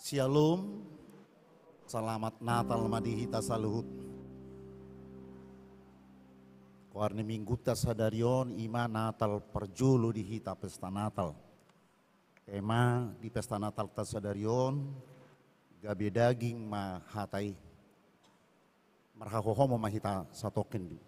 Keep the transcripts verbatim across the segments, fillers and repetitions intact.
Syalom. Selamat Natal ma di hita saluhut. Goar ni minggunta sadari on i ma Natal parjolo di hita, pesta Natal. Tema di pesta Natalta sadari on, gabe daging ma hata i. Marhahohomon ma hita satongkin.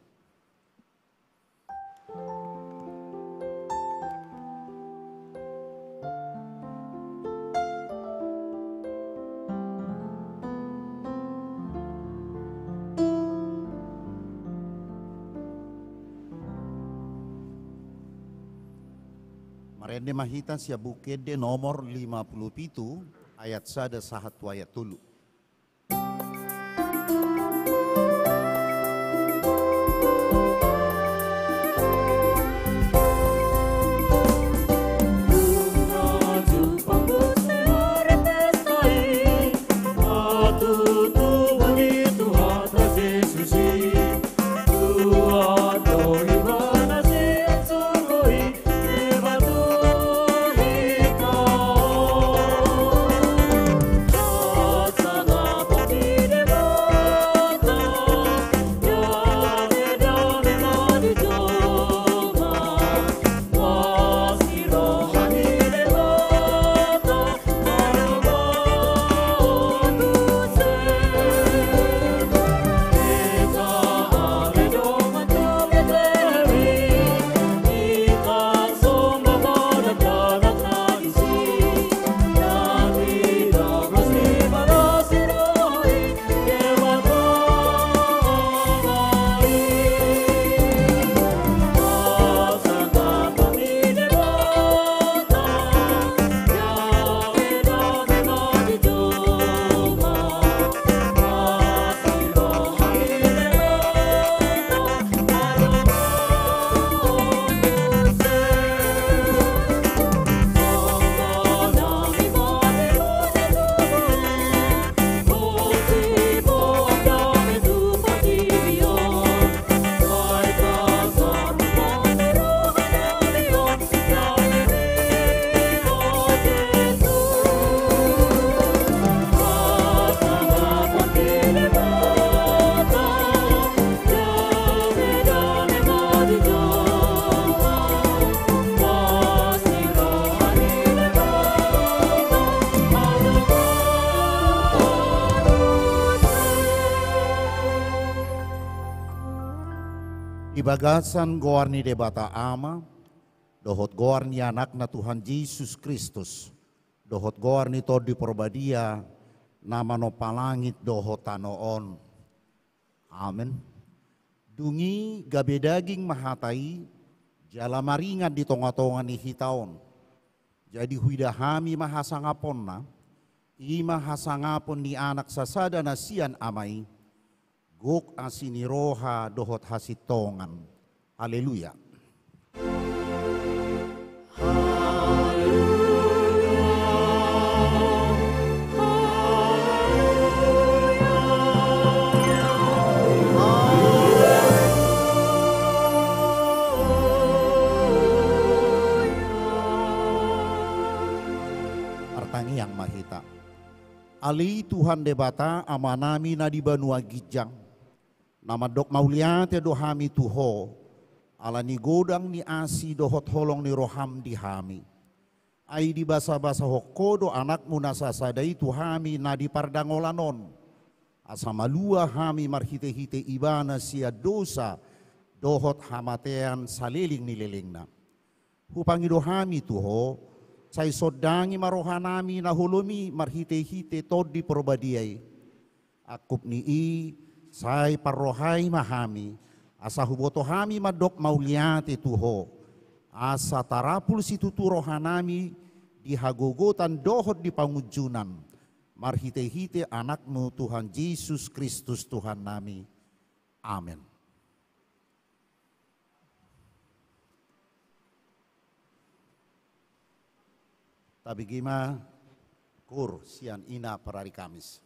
Marende ma hita sian Buku Ende nomor lima pulu pitu, ayat sada sahat tu ayat tolu. Di bagasan goar ni Debata Ama, dohot goar ni Anakna Tuhan Jesus Kristus, dohot goar ni Tondi Porbadia, na manompa langit dohot tano on. Amen. Dung i gabe daging ma hata i, jala maringan di tonga-tonga ni hita on. Jadi huida hami ma hasangaponna, i ma hasangapon ni Anak sasada na sian Ama i, gok asi ni roha dohot hasintongan. Haleluya. Martangiang ma hita. Ale Tuhan Debata, Amanami na di banua ginjang, na mandok mauliate do hami tu Ho, ala ni godang ni asi dohot holong ni roham di hami. Ai dibasabasahon Ho do Anakmu na sasada i tu hami na di pardangolan on, asa malua hami marhitehite Ibana sian dosa dohot hamatean saleleng ni lelengna. Hupangido hami tu Ho, sai sondangi ma rohanami na holom i marhitehite Tondi Porbadia i. Angkup ni i, sai parrohai ma hami, asa huboto hami mandok mauliate tu Ho, asa tarapul situtu rohanami di hagogotan dohot di pangunjunan, marhitehite Anakmu Tuhan Jesus Kristus Tuhannami. Amen. Tabege ma koor sian ina parari Kamis.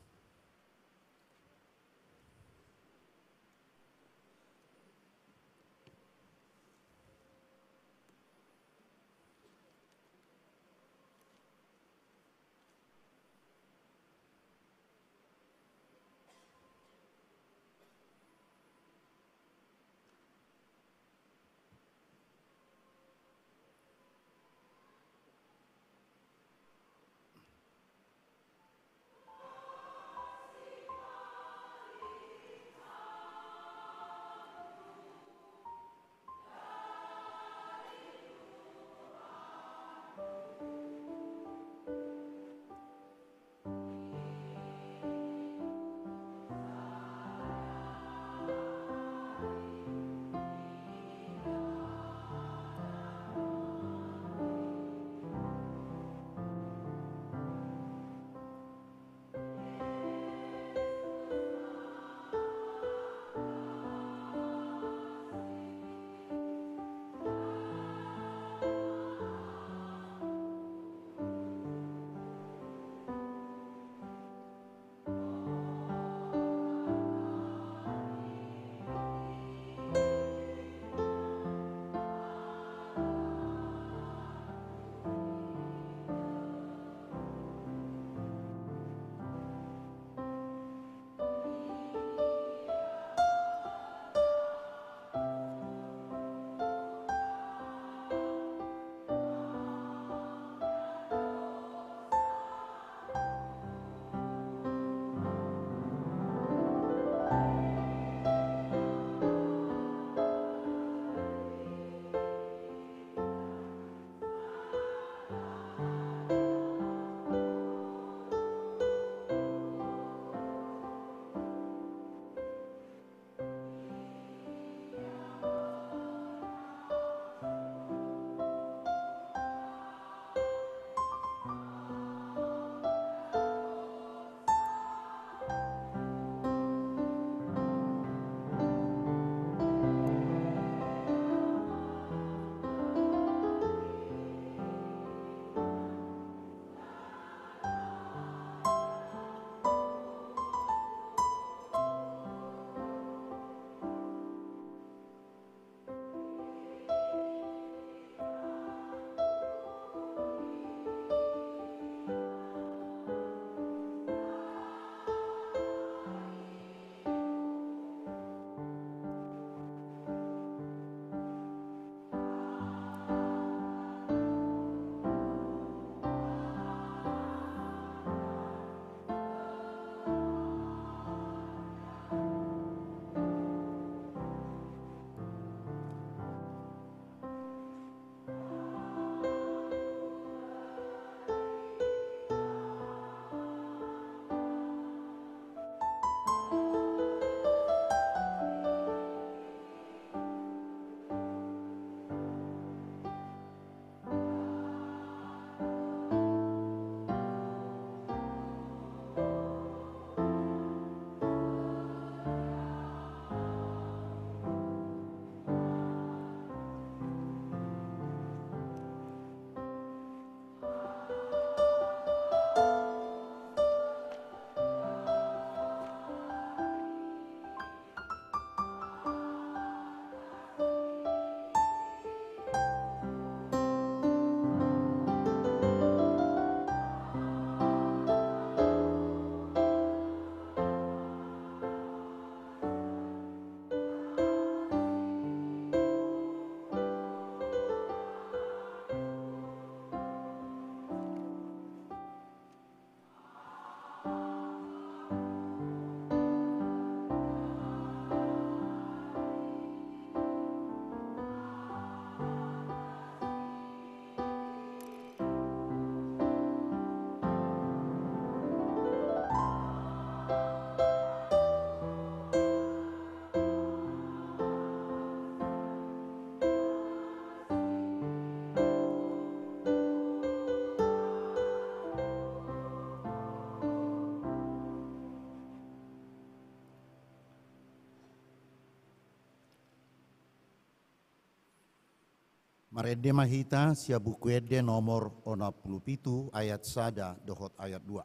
Marende ma hita sian Buku Ende nomor onom pulu pitu ayat sada dohot ayat dua.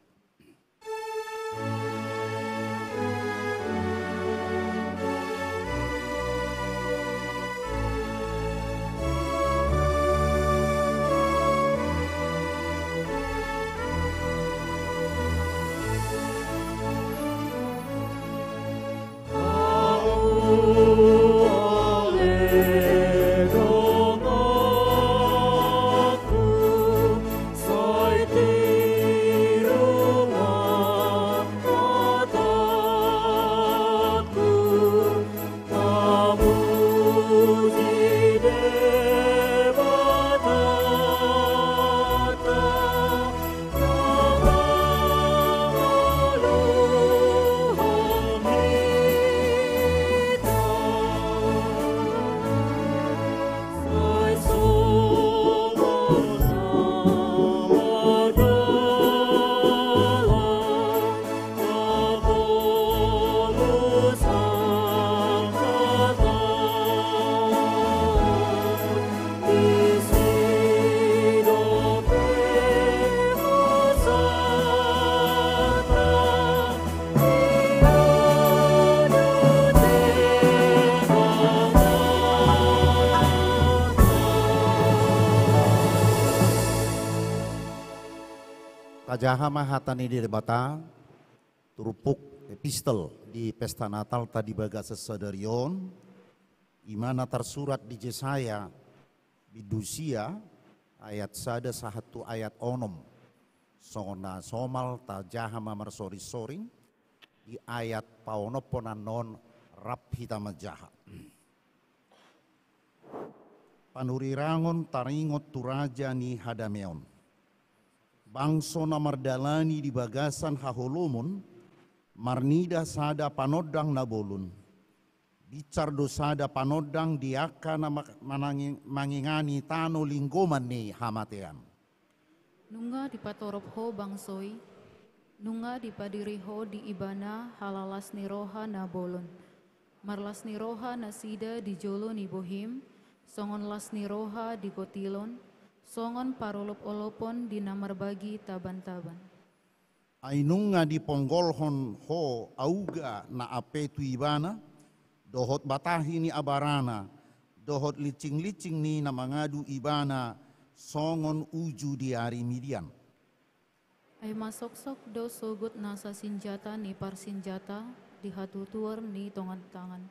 Tajaha ma hata ni Debata, turpuk epistel di pesta Natalta di bagasan sadari on, i ma na tarsurat di Jesaya, bindu sia, ayat sada sahat tu ayat onom. Songon na somal tajaha ma marsoring-soring, di ayat paonomhon annon rap hita manjaha. Panurirangon taringot tu raja ni hadameon. Bangso na mardalani di bagasan haholomon, marnida sada panondang na bolon. Binsar do sada panondang di angka na ma-, manangi-, mangingani tano linggoman ni hamatean. Nunga dipatorop ho bangso i, nunga dipadiri ho di ibana halalas ni roha na bolon. Marlas ni roha nasida di jolo ni bohim, songon las ni roha di gotilon, songon parolop-olopon di na marbagi taban-taban. Ai nunga diponggolhon ho auga na ampe tu ibana, dohot batahi ni abarana, dohot linsing-linsing ni na mangadu ibana songon uju di ari Midian. Ai masoksok do sogot nasa sinjata ni parsinjata di hatutuor ni tongan-tangan,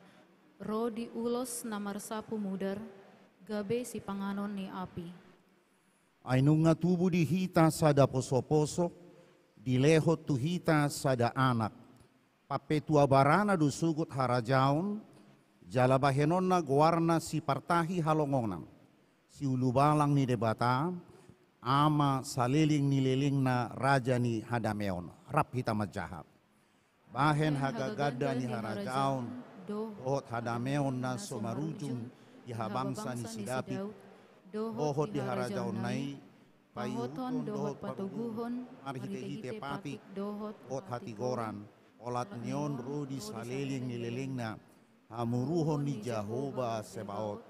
ro di ulos na marsapu mudar, gabe sipanganon ni api. Ai nunga tubu di hita sada poso-poso, dilehon tu hita sada anak. Pampetua barana do sogot harajaon, jala bahenonna goarna sipartahi halongonan, siulubalang ni Debata, ama saleleng ni lelengna raja ni hadameon. Rap hita manjaha. Bahen hagaganda ni harajaon, dohot hadameon na so marujung di habangsa ni si Daud, dohot di harajaonna i, paihuthon dohot patoguhon, marhite-hite patik, dohot hatigoran, olat ni on ro di saleleng ni lelengna, hamuruhon ni Jahowa Sebaot,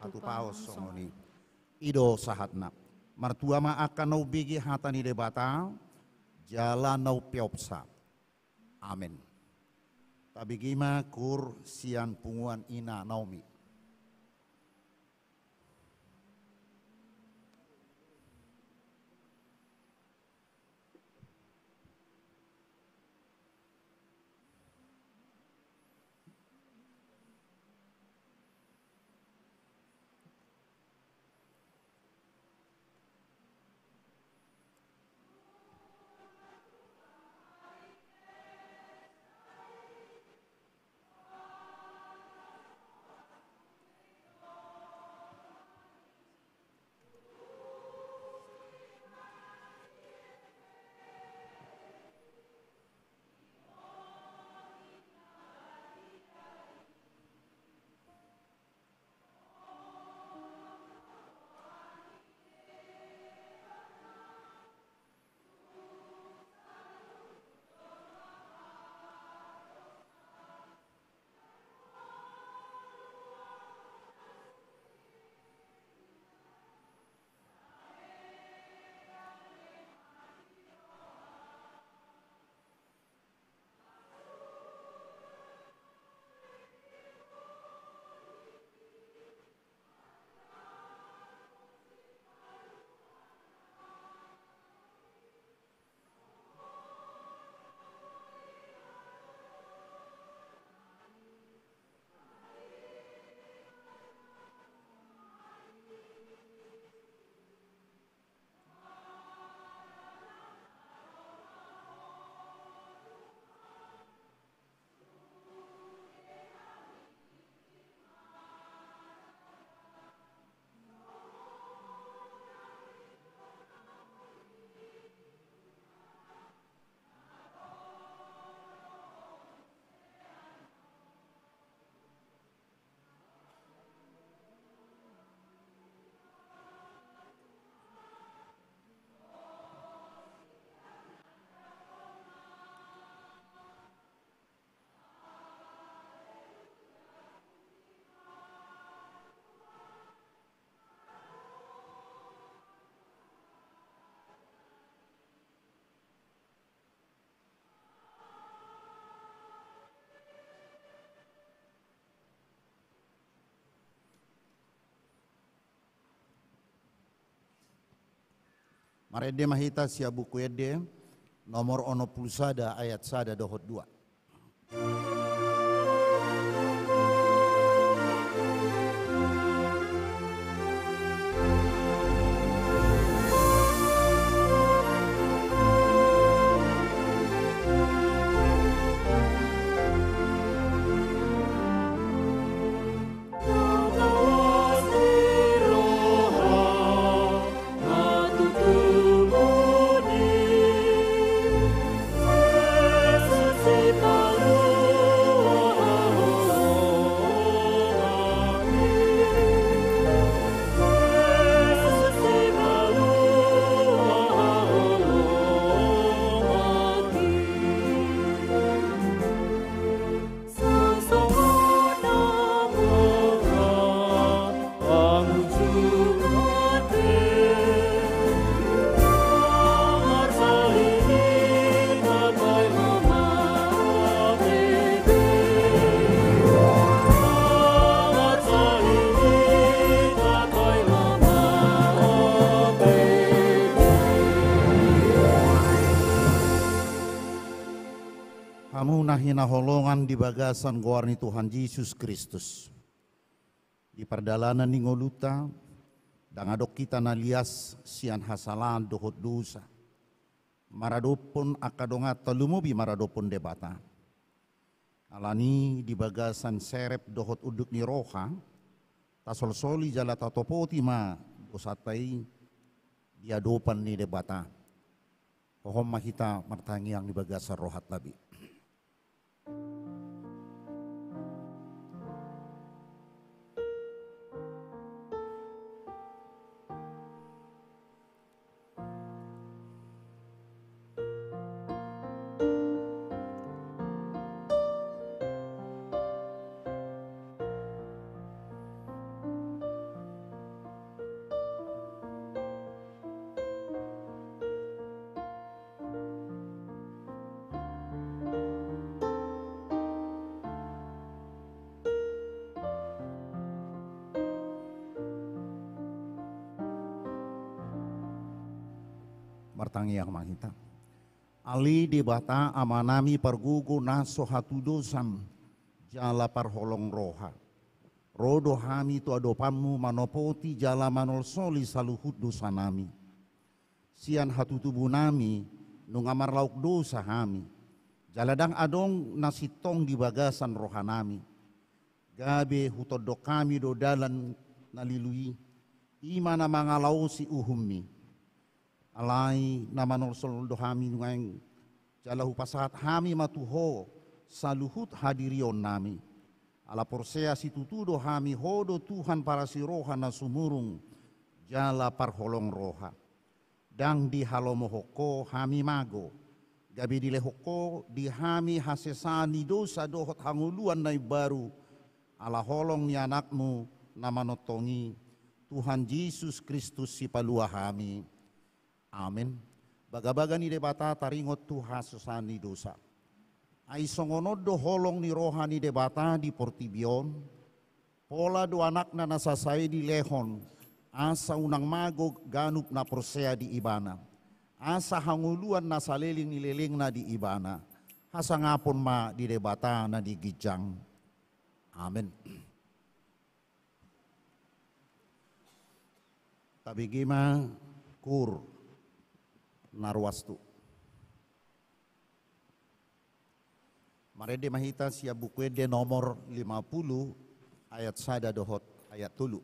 hatupaon songon i. I do sahatna. Martua ma angka na umbege hata ni Debata, jala na umpeopsa. Amen. Tabege ma koor sian punguan Ina Naomi. Marende ma hita sian Buku Ende nomor onom pulu sada ayat sada dohot dua. Hamu na hinaholongan di bagasan goar ni Tuhan Jesus Kristus. Di pardalanan ni ngolunta, ndang adong hita na lias sian hasalaan dohot dosa, maradophon angka donganta, lumobi maradophon Debata. Alani di bagasan serep dohot unduk ni roha, tasolsoli jala tatopoti ma dosanta i di adopan ni Debata. Hohom ma hita martangiang di bagasan rohanta be. Martangiang ma hita. Ale Debata Amanami pargogo na so hatudosan jala parholong roha, ro do hami tu adopanMu manopoti jala manolsoli saluhut dosanami. Sian hatutubunami nunga marlaok dosa hami, jala ndang adong na sintong di bagasan rohanami. Gabe hutondong hami do dalan na lilu i, i ma na mangalaosi uhumMi. Alai na manolsol do hami nuaeng, jala hupasahat hami ma tu Ho saluhut hadirionnami. Ala porsea situtu do hami Ho do Tuhan parasi roha na sumurung jala parholong roha. Ndang dihalomohon Ho hami mago, gabe dilehon Ho di hami hasesaan ni dosa dohot hangoluan na imbaru, ala holong ni AnakMu na manongtong i, Tuhan Jesus Kristus Sipalua hami. Amen. Bagabaga ni Debata taringot tu hasesaan ni dosa. Ai songon on do holong ni roha ni Debata di portibi on, pola do AnakNa na sasa i dilehon, asa unang mago ganup na porsea di Ibana, asa hangoluan na saleleng ni lelengna di Ibana. Hasangapon ma di Debata na di ginjang. Amen. Tabege ma koor na ruas tu. Marende ma hita sian Buku Ende nomor lima pulu ayat sada dohot ayat tolu.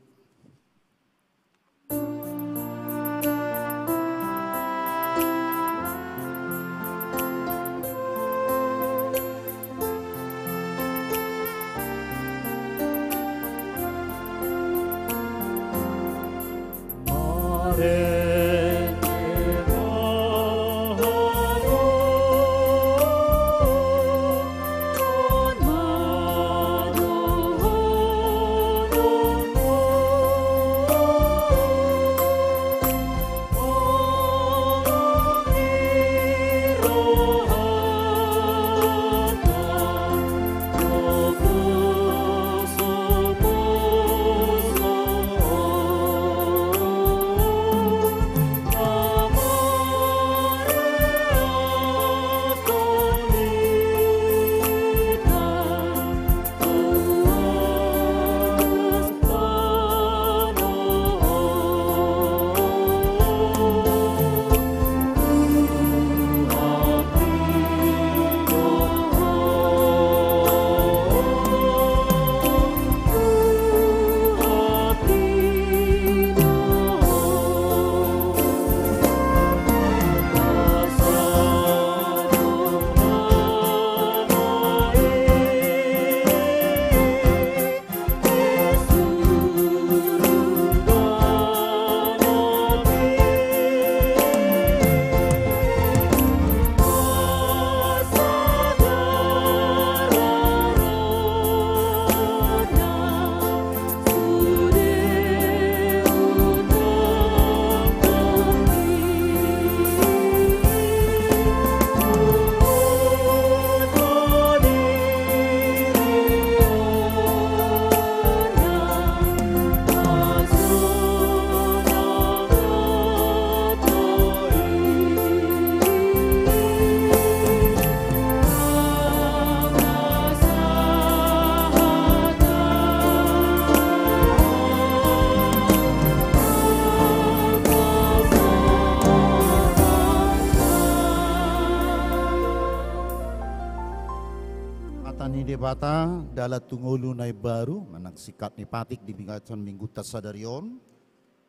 Hata ni Debata, dalan tu ngolu na imbaru, manang singkat ni patik di bagasan Minggunta sadari on,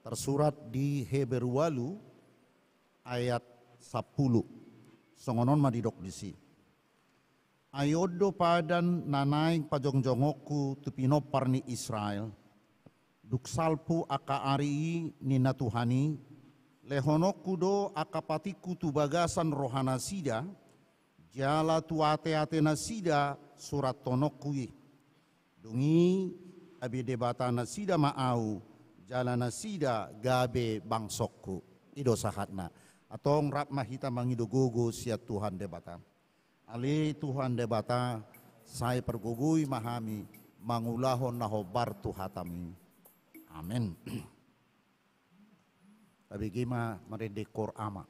tarsurat di Heber ualu ayat sampulu. Songon on ma didok disi. Ai on do padan na naeng pajongjongonku tu pinompar ni Israel. Dung salpu angka ari i, ninna Tuhan i, lehononku do angka patikku tu bagasan rohanasida, jala tu ateatenasida surathononku i. Dung i gabe Debatanasida ma ahu, jala nasida gabe bangsongku. I do sahatna. Antong rap ma hita mangido gogo sian Tuhan Debata. Ale Tuhan Debata, sai pargogoi ma hami mangulahon na hombar tu hataMi. Amen. Tabege ma marende Qor Ama.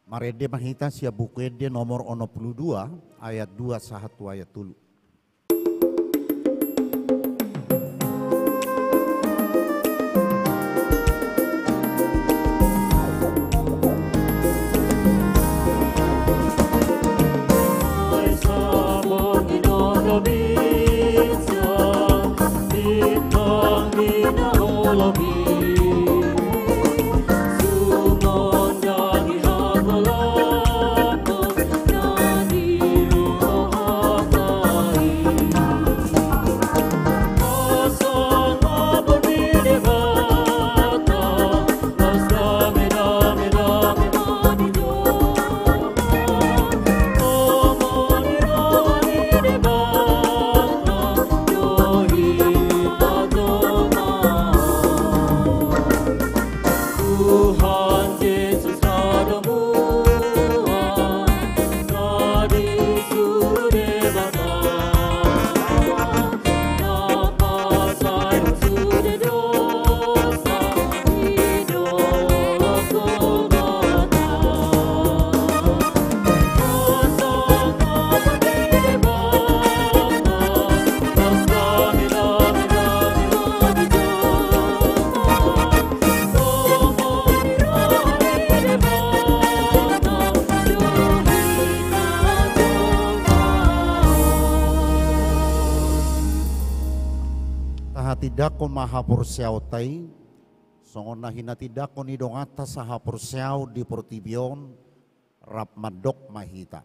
Marende ma hita sian Buku Ende nomor onom pulu dua, ayat dua sahat tu ayat tolu. Tindangkon ma haporseaonta i, songon na hinatindangkon ni donganta sahaporseaon di portibi on, rap mandok ma hita.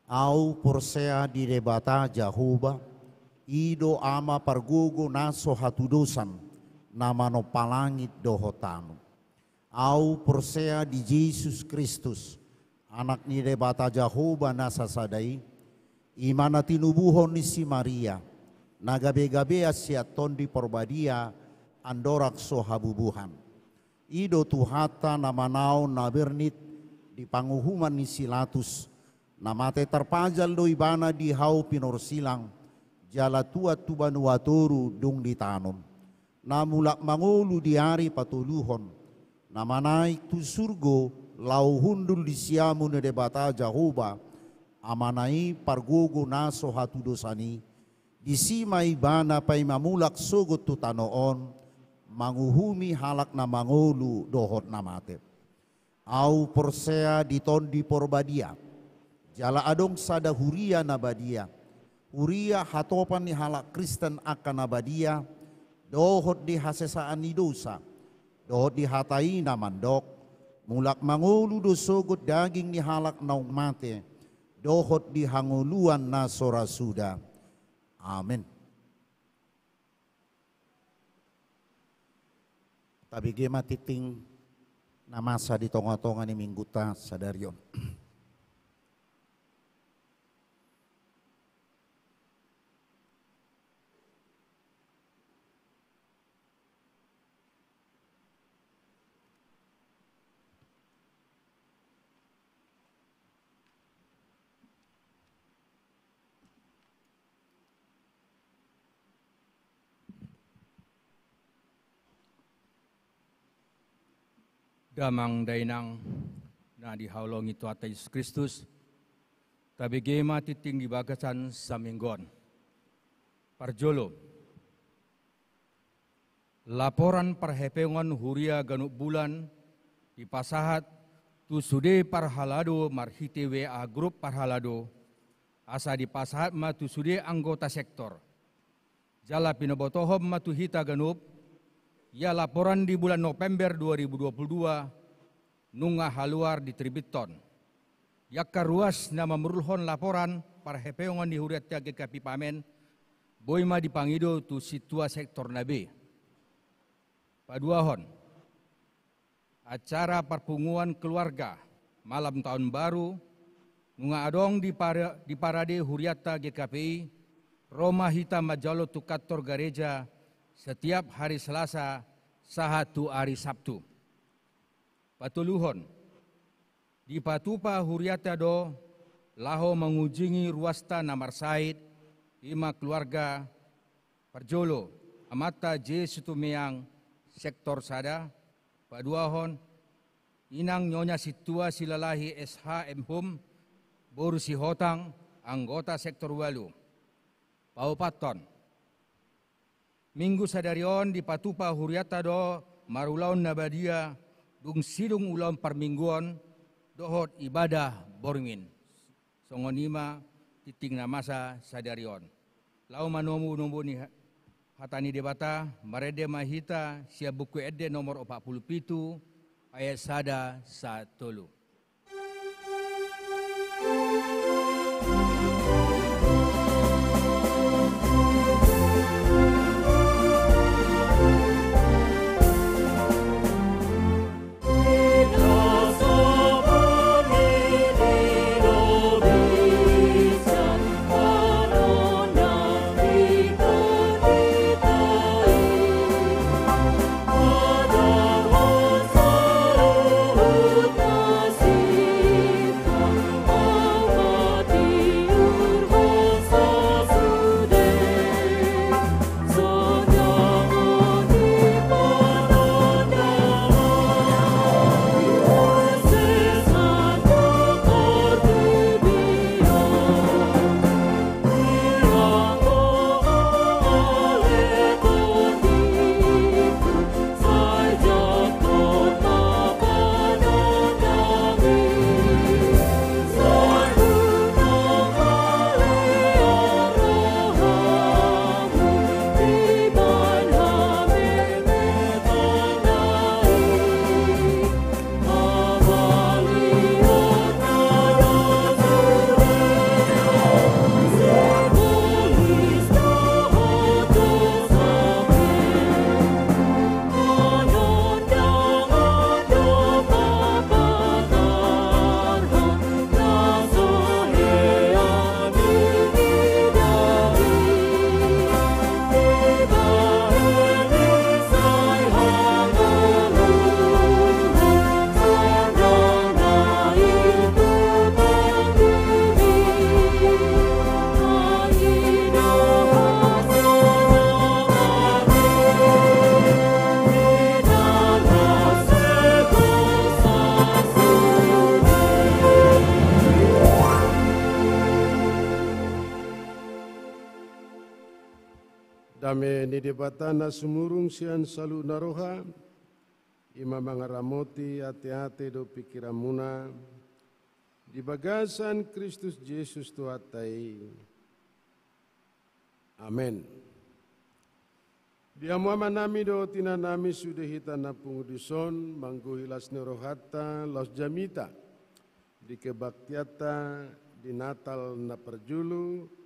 Ahu porsea di Debata Jahowa, i do Ama pargogo na so hatudosan, na manompa langit dohot tano. Ahu porsea di Jesus Kristus, Anak ni Debata Jahowa na sasada i, i ma na tinubuhon ni si Maria, na gabe-gabean sian Tondi Porbadia, andorang so habubuhan. I do Tuhanta na manaon na bernit di panguhuman ni si Latus, na mate tarpajal do ibana di hau pinorsilang, jala tuat tu banua toru dung ditanom. Na mulak mangolu di ari patoluhon, na manaek tu surgo laho hundul di siamun ni Debata Jahowa, Amana i pargogo na so hatudosan i, disi ma ibana paima mulak sogot tu tano on, manguhumi halak na mangolu dohot na mate. Ahu porsea di Tondi Porbadia, jala adong sada huria na badia, huria hatopan ni halak Kristen angka na badia, dohot di hasesaan ni dosa, dohot di hata i na mandok, mulak mangolu do sogot daging ni halak naung mate, dohot di hangoluan na so ra suda. Amen. Tabege ma tingting na masa di tonga-tonga ni Mingguta sadari on. Damang dainang na dihaholongi Tuhanta Jesus Kristus, tabege ma tingting di bagasan saminggu on. Parjolo, laporan parhepeongan huria ganup bulan dipasahat tu sude parhalado marhite W A grup parhalado, asa dipasahat ma tu sude anggota sektor. Jala pinobotohon ma tu hita ganup, ia laporan di bulan November dua ribu dua puluh dua, nunga haluar diterbithon. Di angka ruas na mamurulhon laporan parhepeongan ni hurianta G K P Pamen, boi ma dipangido tu sintua sektor na be. Paduahon, acara parpunguan keluarga malam tahun baru, nunga adong di para-, di parade hurianta G K P I, ro ma hita manjalo tu kantor gareja setiap hari Selasa sahat tu ari Sabtu. Patoluhon, dipatupa hurianta do laho mangunjungi ruasta na marsahit, i ma keluarga parjolo, amanta J Situmeang sektor sada, paduahon, inang Nyonya Sintua Silalahi S H M Hum, boru Sihotang, anggota sektor ualu. Paopathon, Minggu sadari on dipatupa hurianta do marulaon na badia, dung sidung ulaon parmingguon, dohot ibadah borngin. Songon i ma tingting na masa sadari on. Laho manomu-nomu ni ha-, hata ni Debata, marende ma hita sian Buku Ende nomor opat puluh pitu, ayat sada sahat tolu. Dame ni Debata na sumurung sian saluhutna roha, i ma mangaramoti ateate dohot pingkiranmuna di bagasan Kristus Jesus Tuhanta i. Amen. Di hamu amanami dohot inanami, sude hita na pungu dison manggohi las ni rohanta laos jamita di kebaktianta di Natal na parjolo,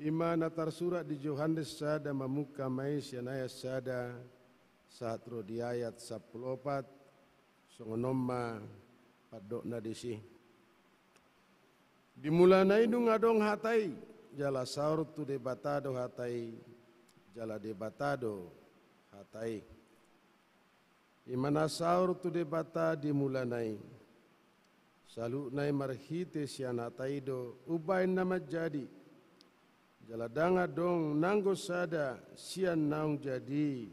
i ma na tarsurat di Johannes sada, mamungka ma i sian ayat sada sahat ro di ayat sampulu opat. Songon on ma pandokna disi. Di mulana i nunga adong Hata i, jala saor tu Debata do Hata i, jala Debata do Hata i. I ma na saor tu Debata di mulana i. Saluhutna i marhite sian Hata i do umbahen na manjadi. Jala ndang adong nanggo sada sian naung jadi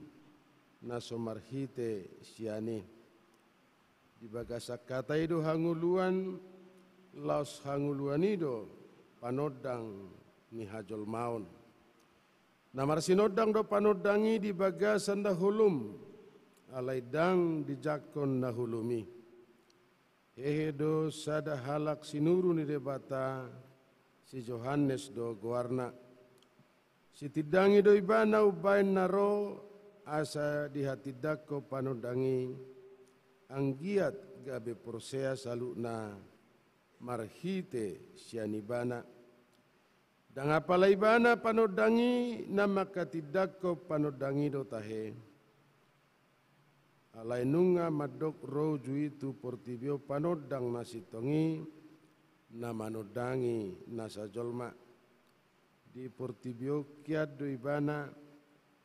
na so marhite sian i. Di bagasan Hata i do hangoluan, laos hangoluan i do panondang ni hajolmaon. Na marsinondang do panondang i di bagasan na holom, alai ndang dijangkon na holom i. Hehe do sada halak sinuru ni Debata, si Johannes do goarna. Sitindangi do ibana umbahen na ro asa dihatindangkon panondang i, anggiat gabe porsea saluhutna marhite sian ibana. Ndang apala ibana panondang i, na manghatindangkon panondang i do tahe. Alai nunga mandok ro uju i tu portibi on panondang na sintong i, na manondangi nasa jolma. Di portibi on hian do ibana,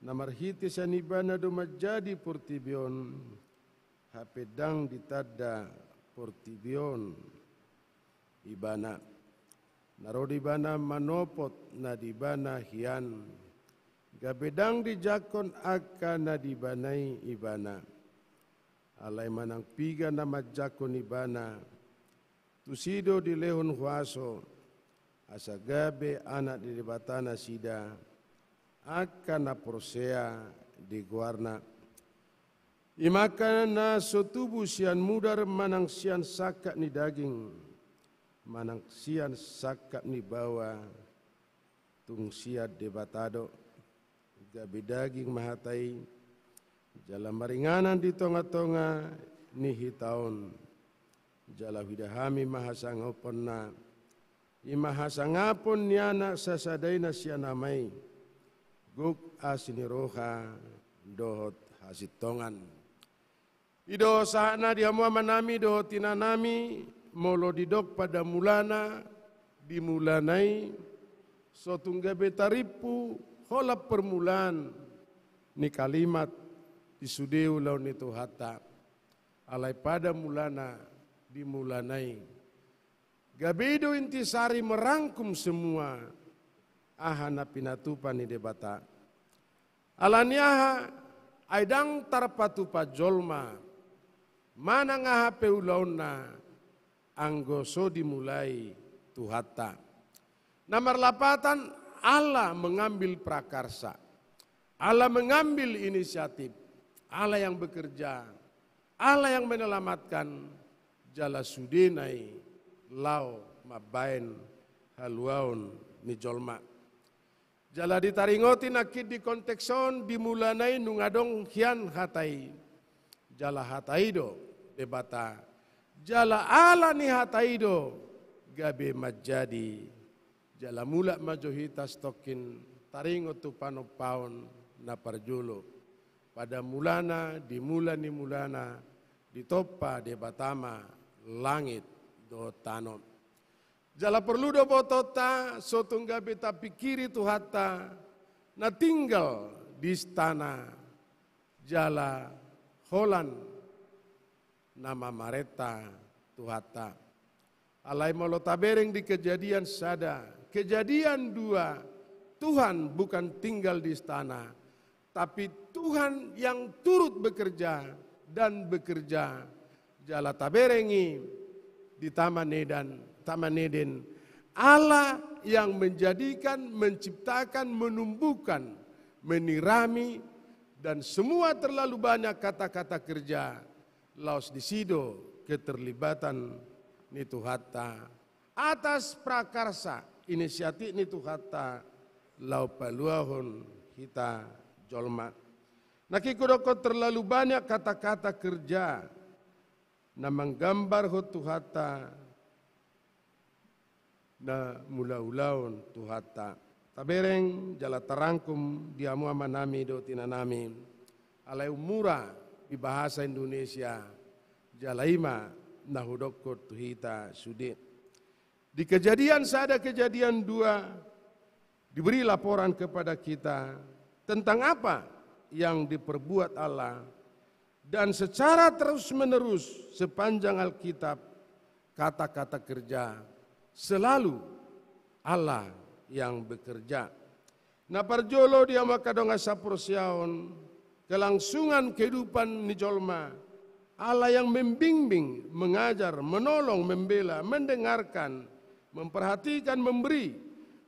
na marhite sian ibana do manjadi portibi on, hape ndang ditanda portibi on ibana. Na ro do ibana manopot na di ibana hian, gabe ndang dijangkon angka na di ibana i ibana. Alai manang piga na manjangkon ibana, tusi do dilehon huaso, asa gabe anak ni Debata nasida, angka na porsea di goarna. I ma angka na so tubu sian mudar manang sian sangkap ni daging, manang sian sangkap ni baoa, tung sian Debata do. Gabe daging ma Hata i, jala maringanan di tongatonga ni hita on. Jala huida hami ma hasangaponna, i ma hasangapon ni Anak sasada i na sian Ama i, gok asi ni roha dohot hasintongan. I do sahatna di hamu amanami dohot inanami, molo didok pada mulana, di mulana i, so tung gabe tarimpu holan permulaan ni kalimat di sude ulaon ni Tuhanta. Alai pada mulana, di mulana i. Gabe i do intisari merangkum semua aha na pinatupa ni Debata. Ala ni aha, ai ndang tarpatupa jolma manang aha pe ulaonna, anggo so dimulai Tuhanta. Na marlapatan, Allah mengambil prakarsa, Allah mengambil inisiatif, Allah yang bekerja, Allah yang menyelamatkan, jala sudena i laho mambahen haluaon ni jolma. Jala ditaringoti nangkin di konteks on, di mulana i nunga adong hian Hata i. Jala Hata i do Debata. Jala ala ni Hata i do gabe manjadi. Jala mulak ma jo hita satongkin taringot tu panompaon na parjolo. Pada mulana, di mula ni mulana, ditompa Debata ma langit dohot tano. Jala porlu do botoonta, so tung gabe tapingkiri Tuhanta, na tinggal di istana, jala holan na mamarenta Tuhanta. Alai molo tabereng di Kejadian sada, Kejadian dua, Tuhan bukan tinggal di istana, tapi Tuhan yang turut bekerja dan bekerja. Jala tabereng i di Taman Eden, Taman Eden. Allah yang menjadikan, menciptakan, menumbuhkan menyirami, dan semua terlalu banyak kata-kata kerja, laos disi do keterlibatan ni Tuhanta atas prakarsa inisiatif ni Tuhanta laho paluahon hita jolma. Nangkin hudokkon terlalu banyak kata-kata kerja na manggambarhon Tuhanta, na mangulaulaon Tuhanta. Tabereng jala tarangkum di hamu amanami dohot inanami, alai ummura di bahasa Indonesia, jala i ma na hudokkon tu hita sude. Di Kejadian sada, Kejadian dua, diberi laporan kepada kita tentang apa yang diperbuat Allah, dan secara terus-menerus sepanjang Alkitab, kata-kata kerja, selalu Allah yang bekerja. Na parjolo di hamu angka dongan saporseaon, kelangsungan kehidupan ni jolma, Allah yang membimbing, mengajar, menolong, membela, mendengarkan, memperhatikan, memberi,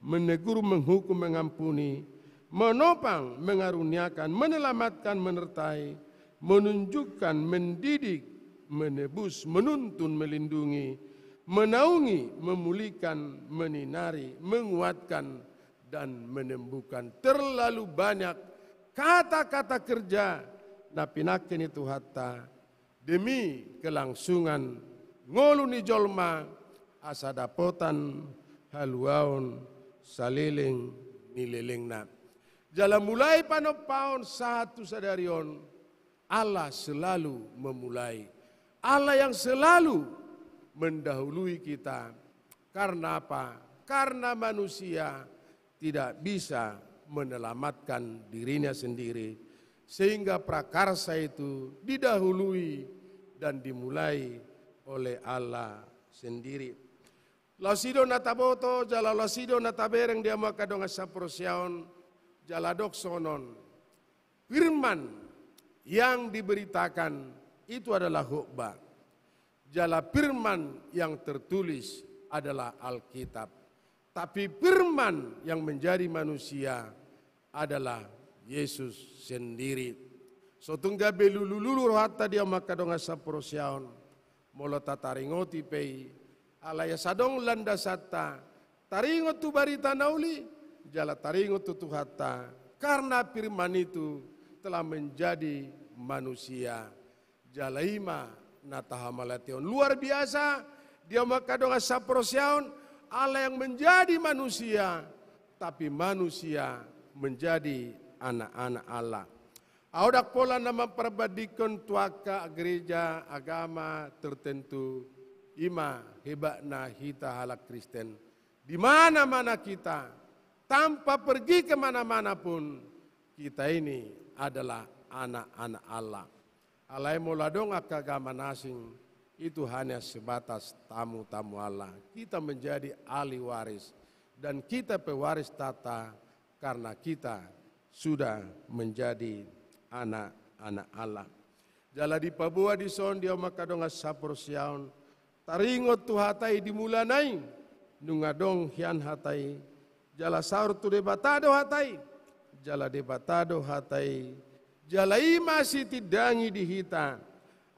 menegur, menghukum, mengampuni, menopang, mengaruniakan, menyelamatkan, menyertai, menunjukkan, mendidik, menebus, menuntun, melindungi, menaungi, memulihkan, menyinari, menguatkan, dan menyembuhkan. Terlalu banyak kata-kata kerja na pinangke ni Tuhanta demi kelangsungan ngolu ni jolma asa dapotan haluaon saleleng ni lelengna. Jala mulai panompaon sahat tu sadari on, Allah selalu memulai. Allah yang selalu mendahului kita. Karena apa? Karena manusia tidak bisa menyelamatkan dirinya sendiri, sehingga prakarsa itu didahului dan dimulai oleh Allah sendiri. Laos i do na taboto, jala laos i do na tabereng di hamu angka dongan saporseaon, jala dok songon on. Firman yang diberitakan itu adalah khotbah. Jala firman yang tertulis adalah Alkitab. Tapi firman yang menjadi manusia adalah Yesus sendiri. So tung gabe lulululu rohanta di hamu angka dongan saporseaon, molo tataringoti pe i, alai asa adong landasanta, taringot tu barita na uli, jala taringot tu Tuhanta, karena firman itu telah menjadi manusia. Jala i ma na tahamauliatehon. Luar biasa, di hamu angka dongan saporseaon, Allah yang menjadi manusia, tapi manusia menjadi anak-anak Allah. Ahu ndang pola na mambandingkon tu angka gereja agama tertentu, i ma hebatna hita halak Kristen. Di mana-mana kita, tanpa pergi ke mana-mana pun, kita ini adalah anak-anak Allah. Alai molo adong angka agama na asing, itu hanya sebatas tamu-tamu Allah. Kita menjadi ahli waris dan kita pewaris takhta karena kita sudah menjadi anak-anak Allah. Jala dipaboa dison di hamu angka dongan saporseaon, taringot tu hata i di mulana i, nunga adong hian hata i, jala saur tu Debata do hata i, jala Debata do hata i, jala i ma sitindangi di hita,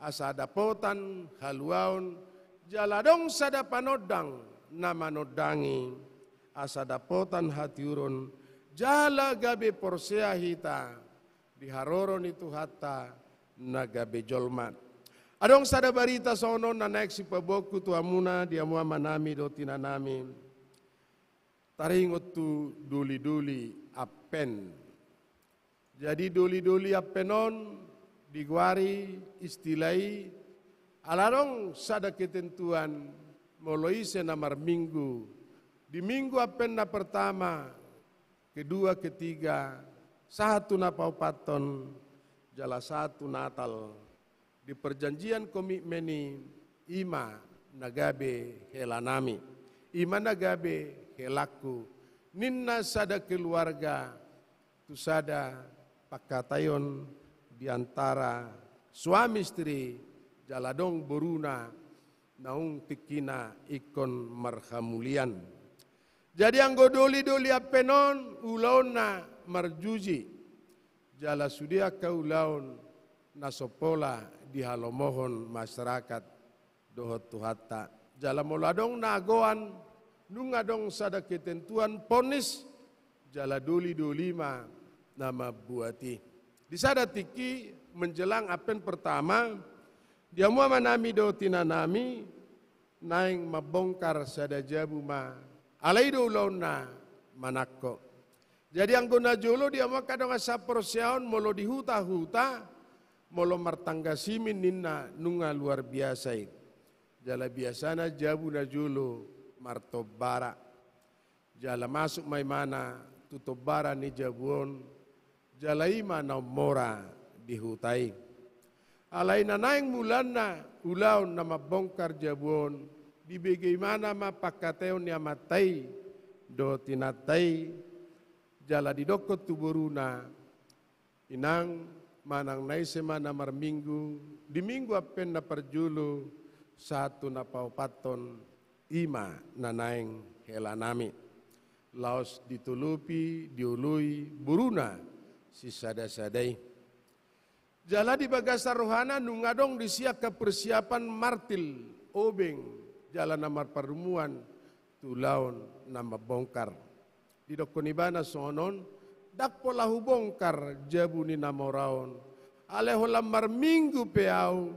asa dapotan haluaon, jala adong sada panondang na manondangi, asa dapotan hatiuron, jala gabe porsea hita di haroro ni Tuhanta na gabe jolma. Adong sada barita songon on na naeng sipaboaonku tu hamuna di hamu amanami dohot inanami. Taringot tu doli-doli Advent. Jadi doli-doli Advent on digoari istilah i ala adong sada ketentuan molo ise na marminggu di minggu Advent na pertama, kedua, ketiga, sahat tu na paopathon, jala sahat tu Natal. Di perjanjian komitmen i, i ma na gabe helanami, i ma na gabe helangku, ninna sada keluarga tu sada pangkataion di antara suami istri jala adong boruna naung tingkina ingkon marhamulian. Jadi anggo doli-doli Advent on ulaonna marjuji, jala sude angka ulaon na so pola dihalomohon masyarakat dohot Tuhanta. Jala molo adong na agoan, nunga adong sada ketentuan ponis, jala doli-doli ma na mambuat i. Di sada tingki menjelang Advent pertama, di hamu amanami dohot inanami, naeng mambongkar sada jabu ma, alai do ulaonna manangko. Jadi anggo na jolo di hamu angka dongan saporseaon, molo di huta-huta, molo martangga simin ninna, nunga luar biasa i. Jala biasana jabu na jolo martombara. Jala masuk ma imana tu tombara ni jabu on, jala i ma na ummora di huta i. Alai na naeng mulana ulaon na mambongkar jabu on, dibege imana ma pangkataion ni amanta i dohot inanta i, jala didokkon tu boruna, Inang, manang na ise ma na marminggu, di minggu Advent na parjolo, sahat tu na paopathon, i ma na naeng helanami. Laos ditolopi, dioloi, boruna, sisada-sada i. Jala di bagasan rohana nunga adong disi angka persiapan martil, obeng, jala na marparumuan, tu ulaon na mambongkar. Didokkon ibana songon on, ndang pola hubongkar jabu ni na mora on. Alai holan marminggu pe au,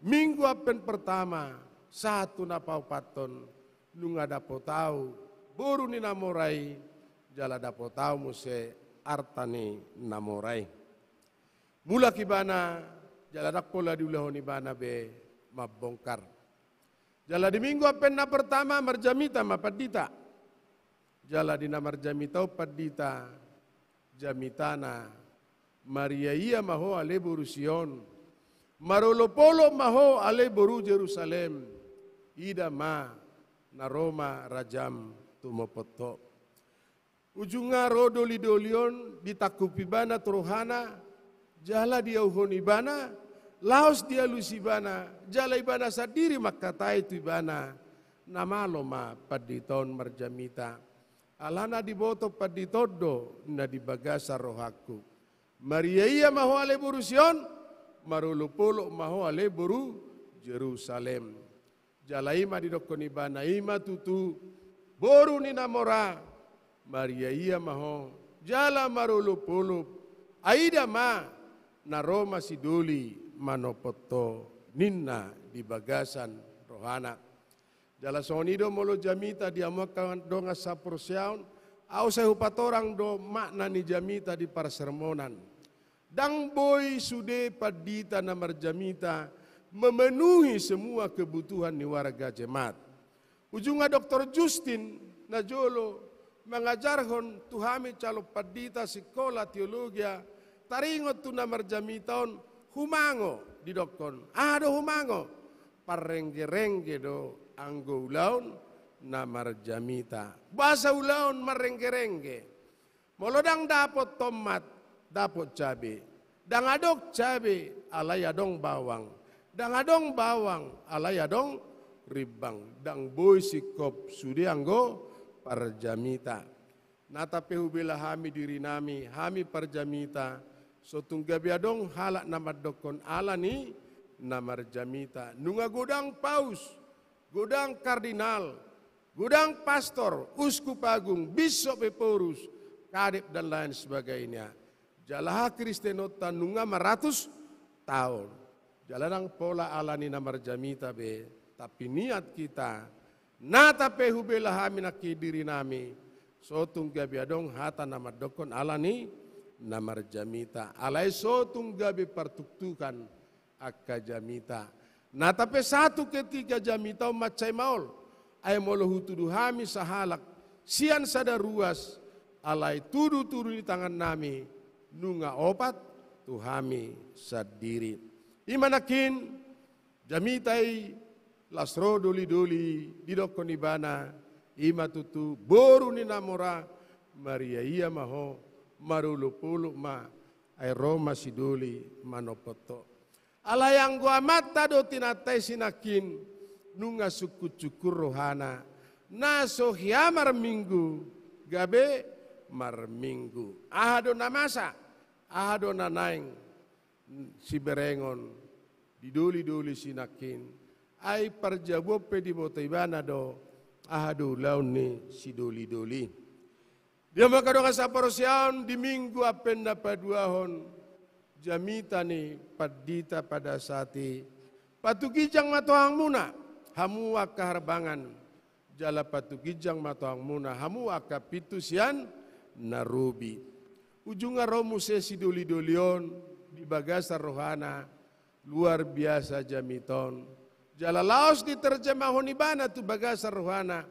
minggu Advent pertama, sahat tu na paopathon, nunga dapot au boru ni na mora i, jala dapot au muse arta ni na mora i. Mulak ibana, jala ndang pola diulahon ibana be mambongkar. Jala di minggu Advent na pertama marjamita ma pandita. Jala di na marjamita on pandita, jamitana, mariaia ma ho ale boru Sion, marolop-olop ma ho ale boru Jerusalem, ida ma na ro ma rajam tumopot ho. Ujungna ro doli-doli on, ditangkup ibana tu rohana, jala diauhon ibana, laos dialusi ibana, jala ibana sandiri mangkatai tu ibana, na malo ma pandita on marjamita. Alana diboto pandita on do na di bagasan rohangku. Mariaia ma ho ale boru Sion, marolop-olop ma ho ale boru Jerusalem. Jala i ma didokkon ibana, i ma tutu, boru ni na mora, mariaia ma ho, jala marolop-olop, ai ida ma, na ro ma sidoli manopot ho, ninna di bagasan rohana. Jala songon i do molo jamita di hamu angka dongan saporseaon, au sai hupatorang do makna ni jamita di parsermonan. Ndang boi sude pandita na marjamita memenuhi semua kebutuhan ni warga jemaat. Ujungna doktor Justin na jolo mangajarhon tu hami calon pandita sikola teologia, taringot tu na marjamita on, humango didokkon. Aha do humango? Parrengge-rengge do anggo ulaon na marjamita. Boasa ulaon marrengge-rengge? Molo ndang dapot tomat, dapot cabe. Ndang adong cabe, alai adong bawang. Ndang adong bawang, alai adong rimbang. Ndang boi singkop sude anggo parjamita. Nata pe hubela hami dirinami, hami parjamita, so tung gabe adong halak na mandokkon ala ni na marjamita. Nunga godang paus, godang kardinal, godang pastor, uskup agung, bisop, ephorus, kadep, dan lain sebagainya. Jala hakristenonta nunga maratus taon. Jala ndang pola ala ni na marjamita be, tapi niat hita. Nata pe hubela hami nangkin dirinami, so tung gabe adong hata na mandokkon ala ni na marjamita. Alai so tung gabe partuktukan angka jamita. Nata pe satu ketika jamita on mansai maol. Ai molo hutudu hami sahalak sian sada ruas, alai tudu-tudu ni tangannami nunga opat tu hami sandiri. I ma nangkin jamita i, laos ro doli-doli, didokkon ibana, i ma tutu boru ni na mora, mariaia ma ho, marolop-olop ma, ai ro ma sidoli manopot ho. Alai anggo amanta dohot inanta i sinangkin, nunga sungkun-sungkun rohana, na so hea marminggu, gabe marminggu. Aha do na masa? Aha do na naeng siberengon di doli-doli sinangkin, ai parjabuon pe diboto ibana do aha do ulaon ni sidoli-doli. Di hamu angka dongan saporseaon, di minggu ampen na paduahon jamita ni pandita pada saat i, patuginjang ma tohangmuna hamu angka harbangan, jala patuginjang ma tohangmuna hamu angka pintu sian na robi. Ujungna ro muse sidoli-doli on di bagasan rohana, luar biasa jamita on. Jala laos diterjemahon ibana tu bagasan rohana,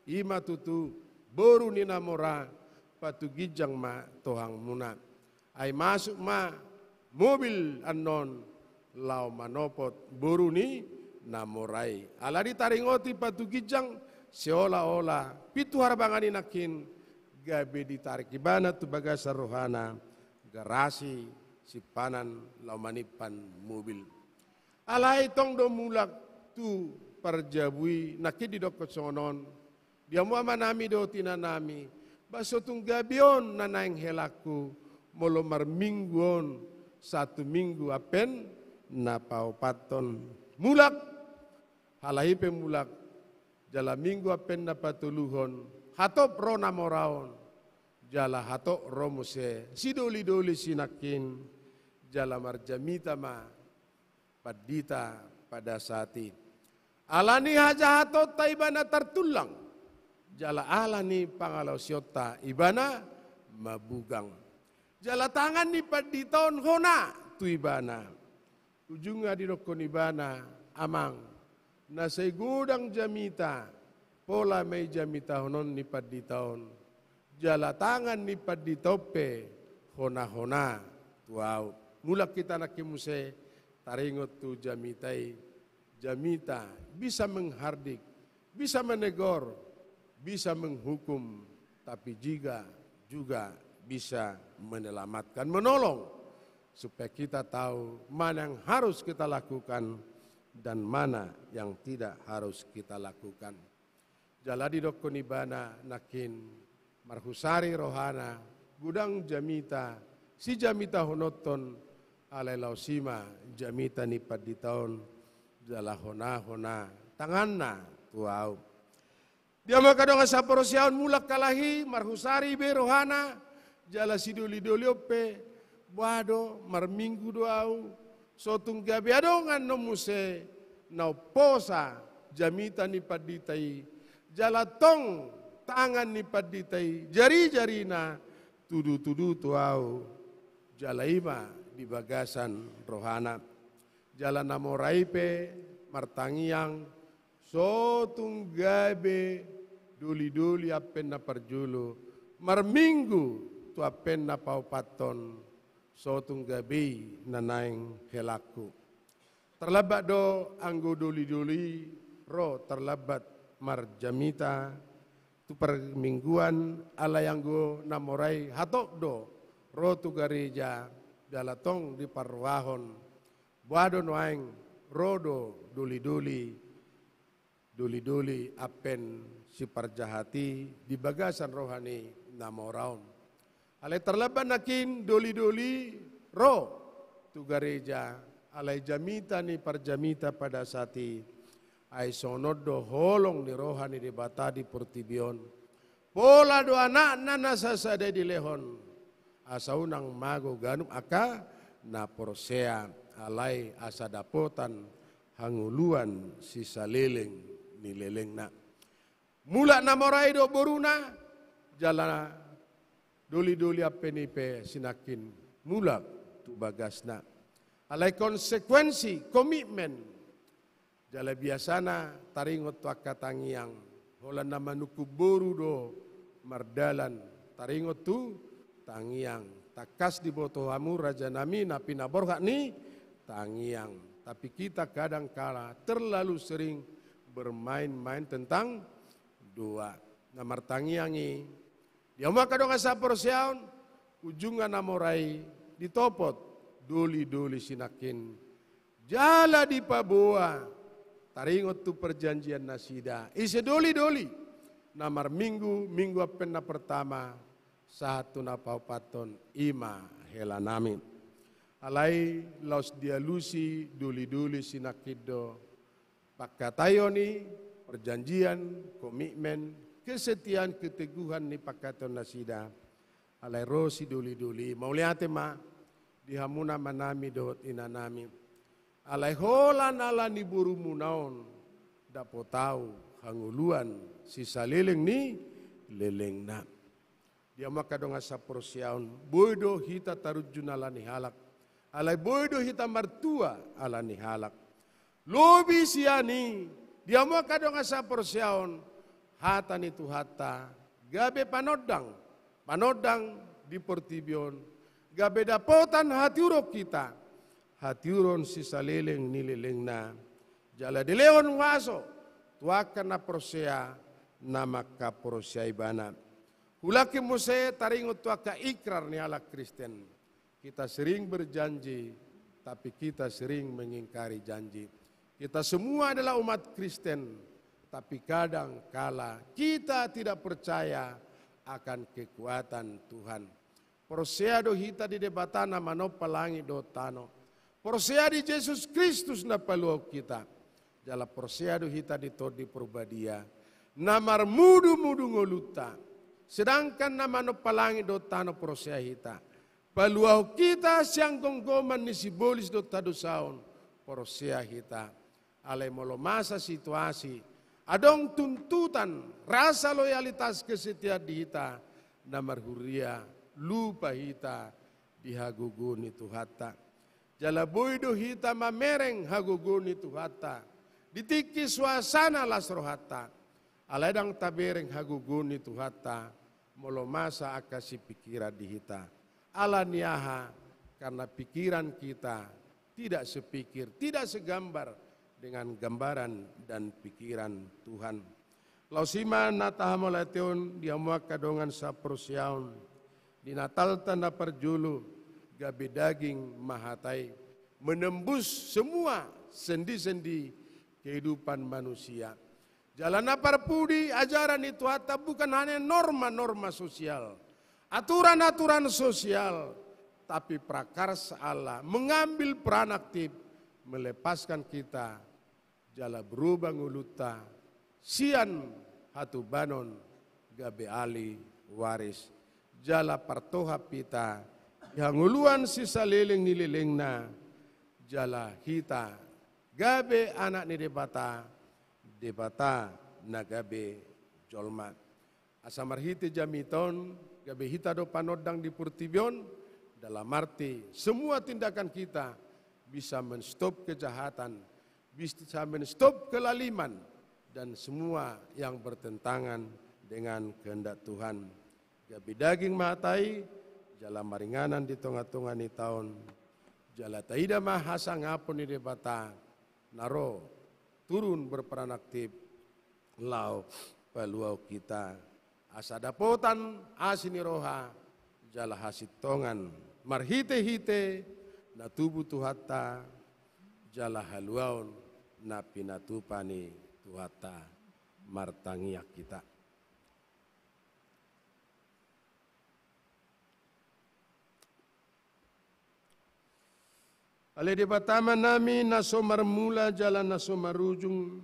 i ma tutu, boru ni na mora, patuginjang ma tohangmuna. Ai masuk ma mobil annon laho manopot boru ni na mora i. Ala ditaringoti patuginjang seolah-olah pintu harbangan i nangkin gabe ditarik ibana tu bagasan rohana garasi simpanan laho manimpan mobil. Alai tong do mulak tu parjabu i nangkin didokkon songon on. Di hamu amanami dohot inanami, ba so tung gabe on na naeng helangku, molo marminggu on, satu minggu ampen na paopathon mulak, halai pe mulak, jala minggu ampen na patoluhon, hatop ro na mora on, jala hatop ro muse sidoli-doli sinangkin, jala marjamita ma pandita pada saat i. Ala ni hajahatonta ibana tartullang, jala ala ni pangalaosionta ibana mabugang. Jala tangan ni pandita on hona tu ibana. Ujungna didokkon ibana, amang, na sai godang jamita, pola ma i jamitahonon ni pandita on. Jala tangan ni pandita on pe hona-hona tu ahu. Mulak hita nangkin muse taringot tu jamita i. Jamita bisa menghardik, bisa menegur, bisa menghukum, tapi juga, juga bisa menyelamatkan, menolong, supaya kita tahu mana yang harus kita lakukan dan mana yang tidak harus kita lakukan. Jala didokkon ibana nangkin marhusari rohana, godang jamita sijamitahononhon, alai laos i ma jamita ni pandita on, jala hona-hona tanganna tu ahu. Di hamu angka dongan saporseaon, mulak halak i marhusari be rohana, jala sidoli-doli on pe, boha do, marminggu do ahu, so tung gabe adong annon muse na umposa jamita ni pandita i, jala tong tangan ni pandita i, jari-jarina tudu-tudu tu ahu, jala i ma di bagasan rohana. Jala na mora i pe martangiang, so tung gabe doli-doli ampen na parjolo, marminggu tu ampen na paopathon, so tung gabe i na naeng helangku. Tarlambat do anggo doli-doli ro tarlambat marjamita tu parmingguan, alai anggo na mora i hatop do ro tu gareja, jala tong diparrohahon. Boha do nuaeng, ro do doli-doli, doli-doli ampen siparjahat i di bagasan roha ni na mora on. Alai tarlambat nangkin doli-doli ro tu gareja, alai jamita ni parjamita pada saat i, ai songon on do holong ni roha ni Debata di portibi on. Pola do anakna na sasada i dilehon, asa unang mago ganup angka na porsea, alai asa dapotan hangoluan sisaleleng ni lelengna. Mulak na mora i dohot boruna, jala doli-doli ampen i pe sinangkin mulak tu bagasna. Alai konsekuensi, komitmen, jala biasana taringot tu angka tangiang, holan na manungkun boru do mardalan, taringot tu tangiang. Tangkas diboto hamu rajanami na pinaborhat ni tangiang. Tapi kita kadang kala terlalu sering bermain-main tentang doa. Na martangiang i, di hamu angka dongan saporseaon, ujungna na mora i ditopot doli-doli sinangkin. Jala dipaboa taringot tu perjanjian nasida, ise doli-doli na marminggu, minggu ampen na pertama sahat tu na paopathon, i ma hela nami. Alai laos dialusi doli-doli sinangkin do pangkataion i, perjanjian, komitmen, kesetiaan, keteguhan ni pangkataion nasida. Alai ro sidoli-doli, mauliate ma di hamuna amanami dohot inanami. Alai holan ala ni borumuna on, dapot ahu hangoluan sisaleleng ni lelengna. Di hamu angka dongan saporseaon, boi do hita tarunjun ala ni halak. Alai boi do hita martua ala ni halak. Lobi sian i, di hamu angka dongan saporseaon, hata ni Tuhanta gabe panondang, panondang di portibi on, gabe dapotan hatiuron hita, hatiuron sisaleleng ni lelengna, jala dilehon huaso tu angka na porsea na mangkaporseai ibana. Hulangkin muse taringot tu angka ikrar ni halak Kristen. Kita sering berjanji, tapi kita sering mengingkari janji. Kita semua adalah umat Kristen, tapi kadang kala kita tidak percaya akan kekuatan Tuhan. Porsea do hita di Debata na manompa langit dohot tano. Porsea di Jesus Kristus na paluahon hita. Jala porsea do hita di Tondi Porbadia na marmudu-mudu ngolunta. Sedangkan na manompa langit dohot tano porsea hita. Paluahon hita sian gomgoman ni sibolis dohot hadosaon, porsea hita. Alai molo masa situasi, adong tuntutan, rasa loyalitas, kesetiaan di hita, na marhuria lupa hita di hagogoon ni Tuhanta. Jala boi do hita mamereng hagogoon ni Tuhanta di tingki suasana las rohanta. Alai ndang tabereng hagogoon ni Tuhanta molo masa angka sipikiran di hita. Ala ni aha? Karena pikiran kita tidak sepikir, tidak segambar dengan gambaran dan pikiran Tuhan. Laos i ma na tahamauliateon di hamu angka dongan saporseaon, di Natalta na parjolo, gabe daging ma hata i, menembus semua sendi-sendi kehidupan manusia. Jala na parpudi, ajaran ni Tuhanta bukan hanya norma-norma sosial, aturan-aturan sosial, tapi prakarsa Allah mengambil peran aktif, melepaskan kita, jala berubah ngolunta sian hatubanon gabe ahli waris, jala partohap hita di hangoluan sisaleleng ni lelengna, jala hita gabe anak ni Debata, Debata na gabe jolma. Asa marhite jamita on, gabe hita do panondang di portibi on, dalam arti semua tindakan kita bisa menstop kejahatan, bisa menstop kelaliman, dan semua yang bertentangan dengan kehendak Tuhan. Gabe daging ma hata i, jala maringanan di tonga-tonga ni hita on, jala taida ma hasangapon ni Debata, na ro turun berperan aktif, laho paluahon hita, asa dapotan asi ni roha, jala hasintongan, marhite-hite na tubu Tuhanta, jala haluaon na pinatupa ni Tuhanta. Martangiang hita. Ale Debata Amanami, na so marmula jala na so marujung,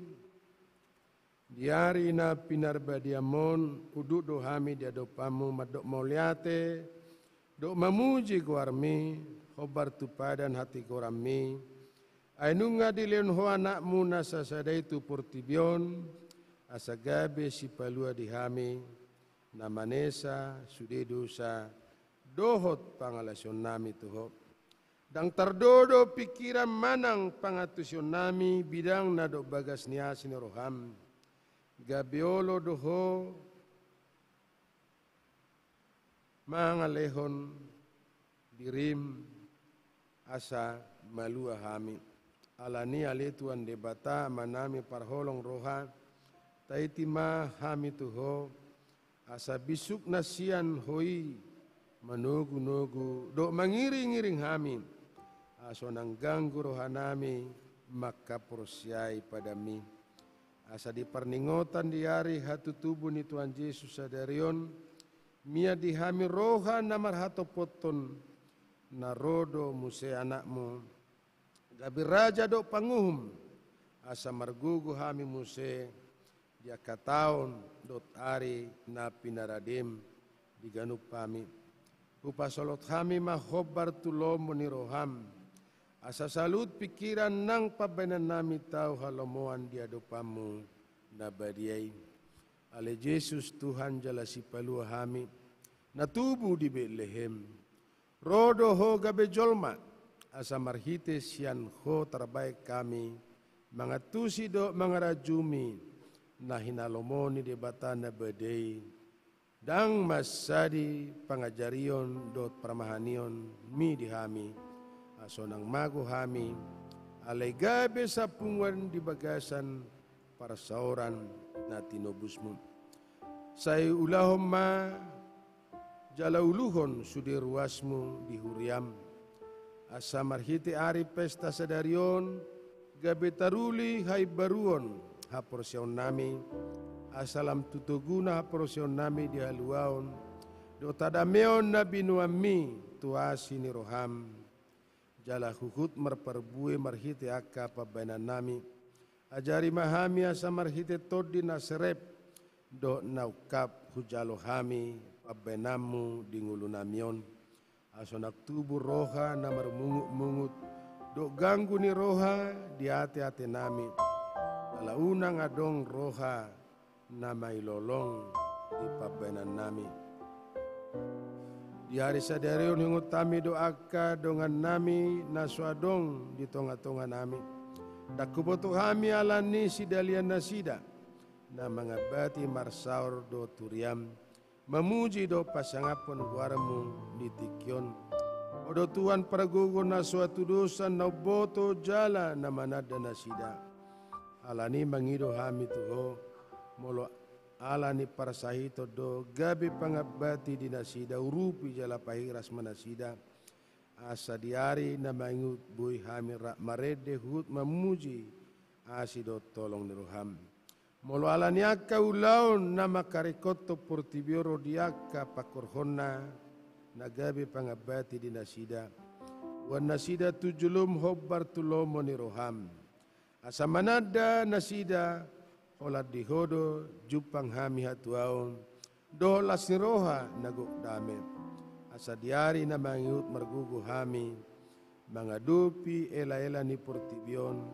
di ari na pinarbadiamon, unduk do hami di adopanmu, mandok mauliate, dohot mamuji goarmi, hombar tu padan hatigoranmi, ai nunga dilehon ho anakmu na sasada i tu portibi on, asa gabe sipalua di hami, na manesa sude dosa, dohot pangalaosionnami tu ho. Ndang tardodo pikiran manang pangantusionnami bidang na dohot bagas ni asi ni roham. Gabe olo do ho mangalehon dirim asa malua hami. Alani ale Tuhan Debata Amanami parholong roha, taiti ma hami tu ho, asa bisuk na sian ho i manogu-nogu dohot mangiring-iring hami, asa unang ganggu rohanami mangkaporseai padanmi. Asa di parningotan di ari hatutubu ni Tuhan Jesus sadari on, mian di hami roha na marhatopot on, na ro do muse anakmu, gabe raja dohot panguhum, asa margogo hami muse di angka taon dohot ari na pinaradem di ganup hami. Hupasolhot hami ma hombar tu lomo ni roham, asa saluhut pingkiran nang pambahenannami tau halomoan di adopanmu na badia i. Ale Jesus, Tuhan jala Sipalua hami, na tubu di Betlehem. Ro do Ho gabe jolma, asa marhite sian Ho tarbahen hami mangantusi dohot mangarajumi na hinalomo ni Debata na badia i. Ndang mansadi pangajarion dohot parmahanionmi di hami, asa unang mago hami, alai gabe sapunguan di bagasan parsaoran na tinobusmu. Sai ulahon ma jala uluhon sude ruasmu di huriam, asa marhite ari pesta sadari on gabe taruli haimbaruon haporseaonnami, asa lam tu toguna haporseaonnami di haluaon dohot hadameon na binoanmi tu asi ni roham, jala huhut marparbue marhite angka pambahenannami. Ajari ma hami asa marhite tondi na serep dohot na ungkap hujalo hami pambahenanmu di ngolunami on, asa unang tubu roha na marmungutmungut dohot ganggu ni roha di ateatenami, jala unang adong roha na mailolong di pambahenannami. Di ari sadari on huingot hami do angka dongannami na so adong di tongatonganami. Ndang huboto hami ala ni sidalian nasida na mangambati marsaor dohot huriam, mamuji dohot pasangaphon goarmu di tingki on. Ho do Tuhan pargogo na so hatudosan na umboto jala na mananda nasida. Ala ni i mangido hami tu Ho, molo ala ni parsahiton do gabe pangambati di nasida, urupi jala pahiras ma nasida, asa di ari na mangihut boi hami rap marende huhut mamuji asi dohot holong ni roham. Molo ala ni angka ulaon na mangkaringkothon portibi on ro di angka pangkorhonna na gabe pangambati di nasida, boan nasida tu jolom hombar tu lomo ni roham. Asa mananda nasida, holan di Ho do jumpang hami hatuaon dohot las ni roha na gok dame. Asa di ari na mangihut margogo hami mangadopi elaela ni portibi on,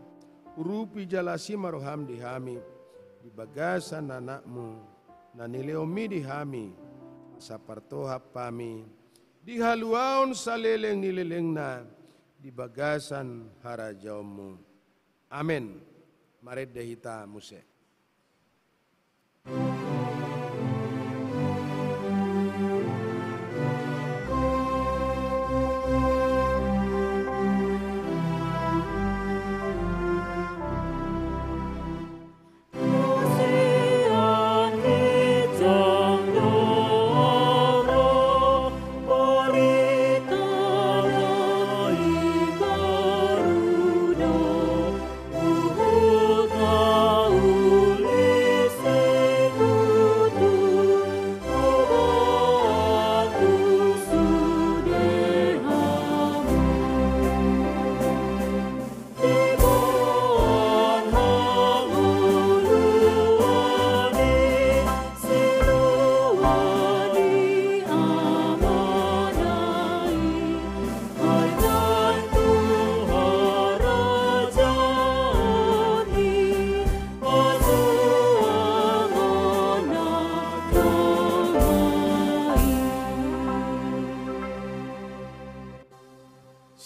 urupi jala asi ma roham di hami di bagasan anakmu na nilehonmi di hami, asa partohap hami di haluaon saleleng ni lelengna di bagasan harajaonmu. Amen. Marende hita muse.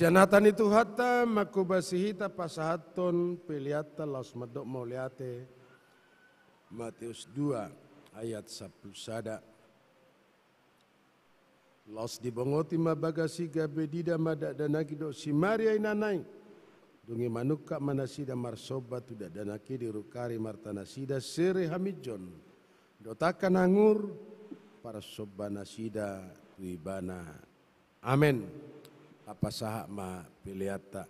Sian hata ni Tuhanta, mangkobasi hita pasahathon peleanta laos mandok mauliate. Mateus dua ayat sampulu sada. Laos dibongoti ma bagas i gabe diida ma dakdanak i dohot si Maria inana i. Dung i manungkap ma nasida marsomba tu dakdanak i, dirungkari Marta nasida sere haminjon dohot angka na angur, parsomba nasida tu ibana. Amen. Tapasahat ma peleanta.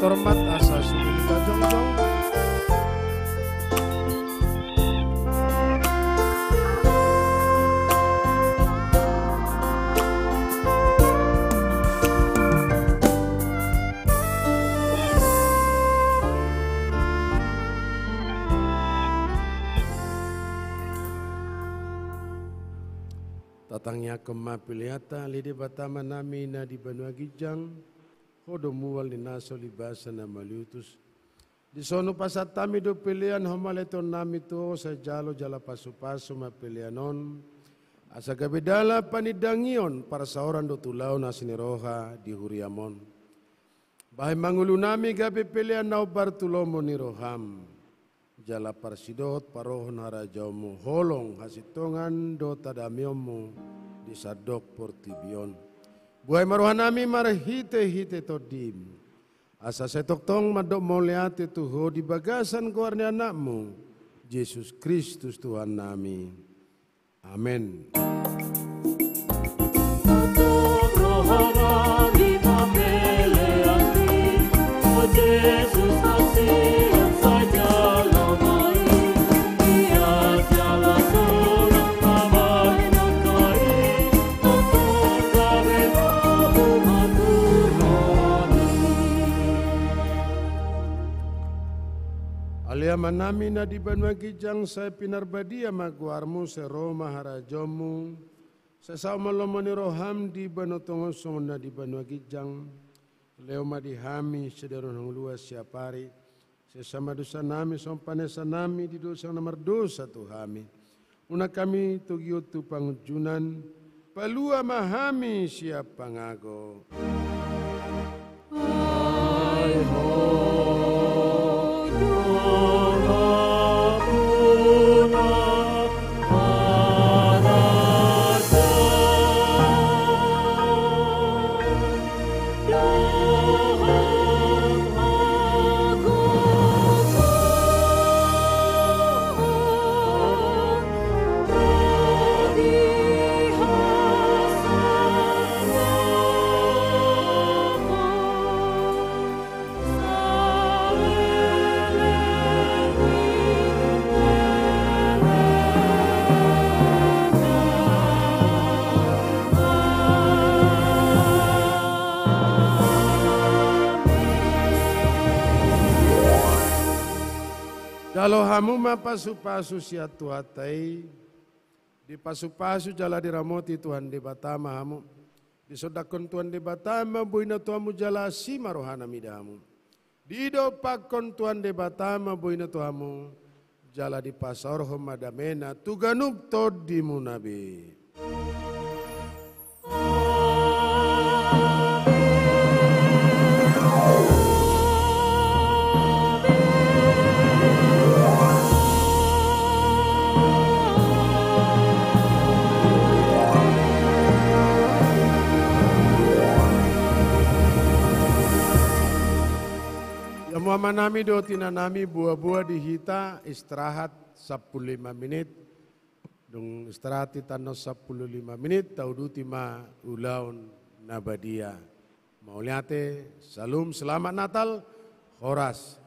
Tormat asa sumini pajongjong. Tatangiangkon ma peleanta, ale Debata Amanami na di banua ginjang, Ho do mual ni na so libasa na mauliutus. Dison hupasahat hami do pelean, homaleton nami tu Ho, sai jalo jala pasupasu ma pelean on, asa gabe dalan panindangion, parsaoran dohot ulaon asi ni roha di huriam on. Bahen ma ngolu nami gabe pelean na hombar tu lomo ni roham, jala parsidohot parohon harajaonmu, holong, hasintongan dohot hadameonmu di sandok portibi on. Buhai ma roha nami marhitehite Tondim, asa sai tongtong mandok mauliate tu Ho di bagasan goar ni Anakmu, Jesus Kristus Tuhan nami. Amen. Ale Amanami na di banua ginjang, sai pinarbadia ma goarmu, sai ro ma harajaonmu, sai saut ma lomo ni roham di banua tonga on songon na di banua ginjang. Lehon ma di hami sadari on hangoluan siapari. Sesa ma dosa nami songon panesa nami di dosa na mardosa tu hami. Unang hami togihon tu pangunjunan, palua ma hami sian pangago. Jalo hamu ma pasupasu sian Tuhanta i. Dipasupasu jala diramoti Tuhan Debata ma hamu. Disondangkon Tuhan Debata ma bohina tu hamu jala asi ma rohana mida hamu. Didompakkon Tuhan Debata ma bohina tu hamu, jala dipasaorhon ma damena tu ganup tondimuna be. Ia ma amanami dohot inanami, boa-boa di hita istirahat sampulu lima menit. Dung istirahat hita annon sampulu lima menit, tauduti ma ulaon na badia. Mauliate, salam, selamat Natal, horas.